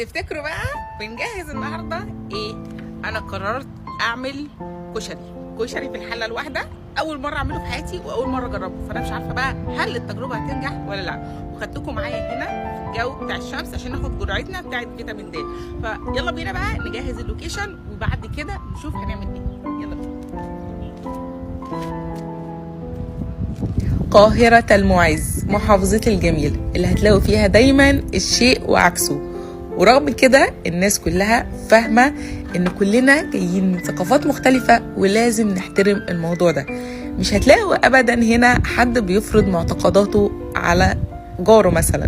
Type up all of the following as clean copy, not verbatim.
تفتكروا بقى بنجهز النهارده ايه؟ انا قررت اعمل كشري، كشري في الحلة الواحده. اول مرة اعمله في حياتي واول مرة اجربه، فانا مش عارفه بقى هل التجربة هتنجح ولا لا. وخدتكم معايا هنا في الجو بتاع الشمس عشان ناخد جرعتنا بتاعه فيتامين د. فيلا بينا بقى نجهز ال location وبعد كده نشوف هنعمل ايه. يلا بينا. قاهرة المعز، محافظة الجميل اللي هتلاقوا فيها دايما الشيء وعكسه، ورغم كده الناس كلها فاهمة ان كلنا جايين من ثقافات مختلفة ولازم نحترم الموضوع ده. مش هتلاقوا ابدا هنا حد بيفرض معتقداته على جاره مثلا،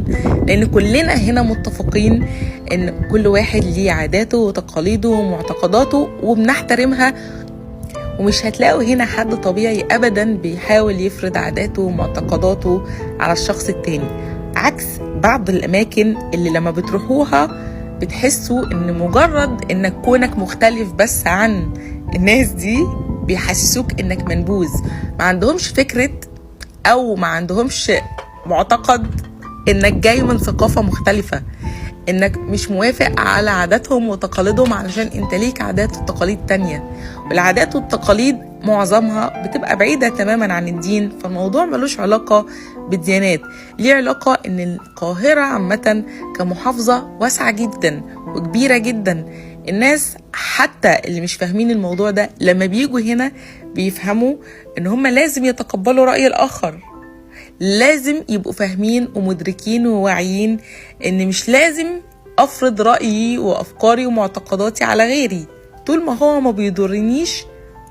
لان كلنا هنا متفقين ان كل واحد ليه عاداته وتقاليده ومعتقداته وبنحترمها. ومش هتلاقوا هنا حد طبيعي ابدا بيحاول يفرض عاداته ومعتقداته على الشخص التاني، عكس بعض الاماكن اللي لما بتروحوها بتحسوا ان مجرد انك كونك مختلف بس عن الناس دي بيحسسوك انك منبوذ. ما عندهمش فكرة او ما عندهمش معتقد انك جاي من ثقافة مختلفة، انك مش موافق على عاداتهم وتقاليدهم علشان انت ليك عادات وتقاليد تانية، والعادات والتقاليد معظمها بتبقى بعيدة تماما عن الدين. فالموضوع ملوش علاقة بالديانات، ليه علاقة ان القاهرة عامة كمحافظة واسعة جدا وكبيرة جدا. الناس حتى اللي مش فاهمين الموضوع ده لما بيجوا هنا بيفهموا ان هم لازم يتقبلوا رأي الآخر، لازم يبقوا فاهمين ومدركين وواعيين ان مش لازم افرض رأيي وافكاري ومعتقداتي على غيري طول ما هو ما بيضرنيش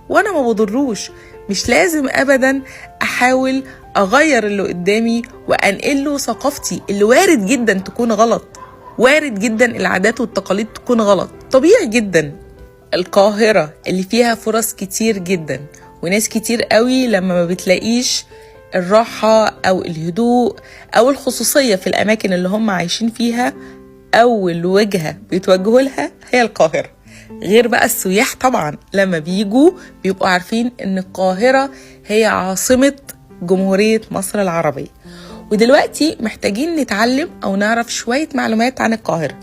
وانا ما بضروش. مش لازم ابدا احاول اغير اللي قدامي وانقله ثقافتي اللي وارد جدا تكون غلط، وارد جدا العادات والتقاليد تكون غلط، طبيعي جدا. القاهرة اللي فيها فرص كتير جدا وناس كتير قوي لما ما بتلاقيش الراحة أو الهدوء أو الخصوصية في الأماكن اللي هم عايشين فيها، أول وجهة بيتوجهوا لها هي القاهرة. غير بقى السياح طبعا لما بيجوا بيبقوا عارفين إن القاهرة هي عاصمة جمهورية مصر العربية. ودلوقتي محتاجين نتعلم أو نعرف شوية معلومات عن القاهرة.